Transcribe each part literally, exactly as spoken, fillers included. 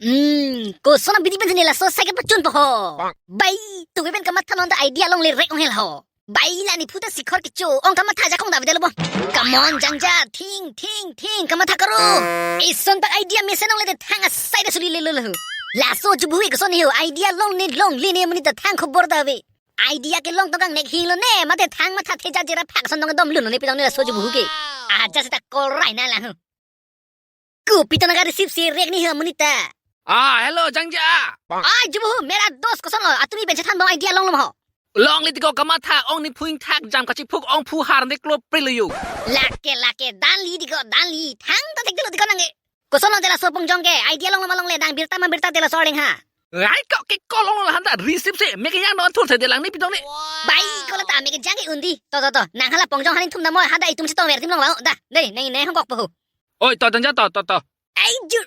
Hmm, koson abidi pen sini laso sakit pachun po ho. Bai, tuwe pen kamatha non ta idea longle rek ong hel ho. Bai, la nephu ta sikhor kecho, ong kamatha ajakong ta avedetlo bo. Come on, Jangja, think, think, think, kamatha karo. Ison ta idea mesen longle te thang asai ta suli lelo lo. Laso jubu hui koson ni ho, idea longle longle ne amonit ta thang khobor ta ave. Idea kelong tong kangnek hinglo ne, mate thang matha theja jera phak son tong dom lun ne pitong ne laso jubu hui ke. Aja seta korai na lang ho. Kopi tong nang receive si rek ni ho amonit ta. Ah, hello, Jangja. Ai, jubu hu, mera dos, koson lo, atumi pen chethan bang idea longlo ma ho. Longle tiko kamatha, ong nephu ingthak jam kachiphuk, ong phu har ne klo prelo yo. Lake, lake, danli tiko, danli. Thang ta thekdetlo tiko nang ke. Koson lo te laso Pongjong ke, idea longlo ma longle, dang birta ma birta te laso ardeng ha. Ai, kok ke kolong lo han ta receive si, me ke yang non thur thedelang ne pitong ne. Bai, kola ta me ke jang ke undi. To, to, to, nang hala Pongjong haning thum dam mo, ha da itum chetong ver tim long vang, da, dei, neng, neng hong kok po ho. Oi, to, Jangja, to, to, to. Ai, ju.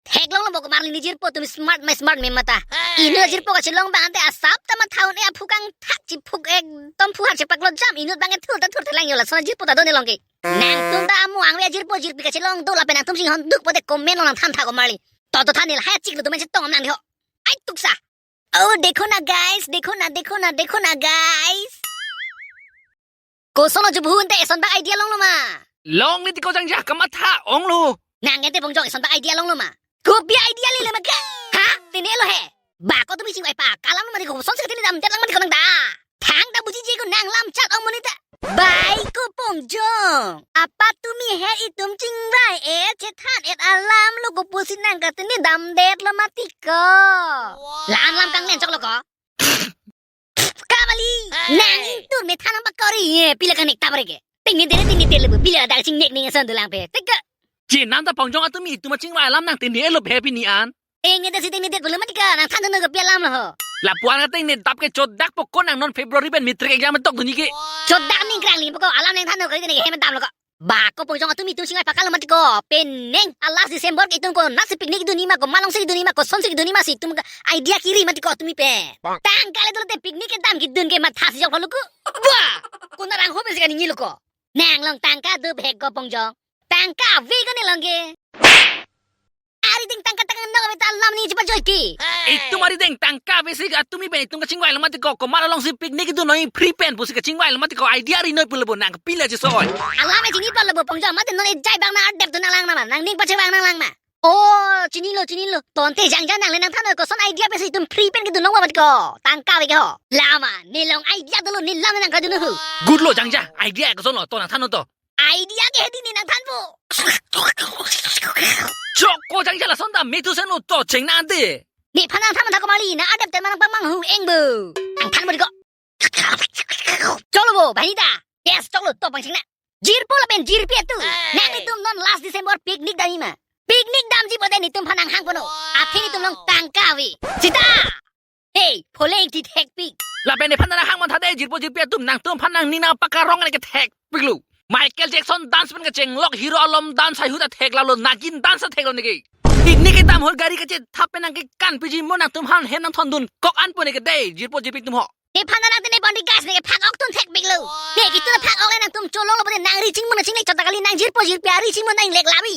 Theklonglo bo komarli ne jirpo atum smart ma smart me mata. Inut jirpo kachelong bang ante asap ta matha un-e aphu kangthak chiphuk ekdom phu har chepak lo jam inut bang ethur ta thur thelang yo lason jirpo ta do ne long ke. Nangtum ta amo angve jirpo jirpi kachelong do lapen nangtum chinghon duk pote comment long nang than tha komarli. To to than ne lahai chiklo do men chetong nang di ho. Ai tuksa. Oh, dekho na guys, dekho na, dekho na, dekho na guys. Koson lo jubu hu ante eson bak idea longlo ma. Longle tiko Jangja kamatha onglo. Nang ante Pongjong eson bak idea longlo ma. Kopi idea lele ma ke? Ha? Tene lo he. Ba ko tumi chingvai pa kalam ma di koson si tene damdet lang ma di ko nang da. Thang ta buji je ko nang lam chat ong amonit ta. Bai ko Pongjong. Apa tumi he itum chingvai e chethan et alam lo ko pusi nang ka tene damdetlo ma tiko. Lam lam kangnen choklo ko. Kamali, nang intur me thanang bakori ye, pila kanek tabare ke. Ting ni dere ting ni dere bu, pila dak chingnek ning ason dolang pe. Teka. Chinam ta Pongjong atumi itum chingvai alam nang ting ni elo bhe pini an. Ting ni dere si ting ni dere bulu matika, nang than no ke pi alam lo ho. Lapuan ka ting ni dap ke chodak po ko nang non February pen matric exam tok duni ke. Chodak ning krang ling po ko, alam nang than no ke ni ke hem dam lo ko. Ba ko Pongjong atumi itum chingvai pakal mati ko. Penang a last December ke itum konatsi picnic dun-i ma ko malong si dun-i ma koson si dun-i ma si itum ka idea kiri mati ko atumi pe. Tangka le dolo te picnic kedam kedun ke matha si jok palu ko. Ba! Ko narang ho pe si kani ngi lo ko. Nang long tangka do bhek ko Pongjong. Tangka ave ko ne long ke. Ari ding tangka tangka no kami ta alam ni chepa joi ki. Itum ari ding tangka ave si atumi pen itum kachingvai lo mati ko, komat along si picnic dun noi free pen pusi kachingvai lo mati ko, idea ri noi pulo bo nang pila chesoi. Alam e chini palo bo Pongjong mati non ejai bang na adep tu nang lang nama, nang ning pache bang nang lang ma. Oh, chinilo, chinilo. Tonte Jangja nang le nang than noi koson idea pen si itum free pen kedun long mati ko. Tangka ave ke ho. Lama, ne long idea dolo ne lam nang kadun ho. Good lo Jangja, idea koson lo to nang than noi to. Idea ke hedi ne nang than po. Chok ko Jangja lason ta me thu sen lo to cheng nang ante. Nephan nang than mantha komarli na adep ten manang pangmang hu eng bo. Nang than mo di ko. Choklo bo, bhai ta. Yes, choklo to pangcheng na. Jirpo lapen jirpi atum. Hey. Nang itum non last December picnic dam-i ma. Picnic damji pote netum phan nang hang pono. Athe netum long tangka ave. Sita. Hey, phole ingti thekpik. Lapen nephan nang hang mantha de jirpo jirpi atum nangtum phan nang nina pakarong ne ke thekpiklo. Michael Jackson dance pen kachenglok hero alom dance hai hu ta theklalo nagin dance ta theklo ne ke. Picnic kedam hor gari kachethap pen nang kekan piji mo nangtum han hem nang thondun kok an po ne ke de jirpo jirpi atum ho. Nephan nang tene bondi guys ne ke phak ok tun thekpiklo. Ne ke tun phak ok le nangtum cholonglo pote nang ri chingmun chinglek chot ta kali nang jirpo jirpi ari chingmun nang lek labi.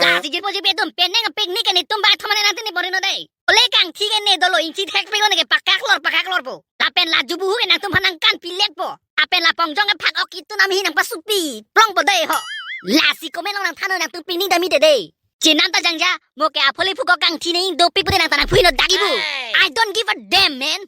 Lasi jirpo jirpi atum penang picnic ke netum bang thom ne nang tene bondi no de. Ole kangthi ke ne dolo ingti thekpiklo ne ke pakak lor pakak lor po. Lapen la jubu hu ke nangtum phan nang kan pilek po. Lapen la Pongjong ke phak ok itum nami nang pasupi. Plong po de ho. Lasi comment long nang than noi nangtum picnic dam-i de de. Chinam ta Jangja, mo ke aphole phu ko kangthi ne dopik pote nang ta nang phui no dagi bu. I don't give a damn, man.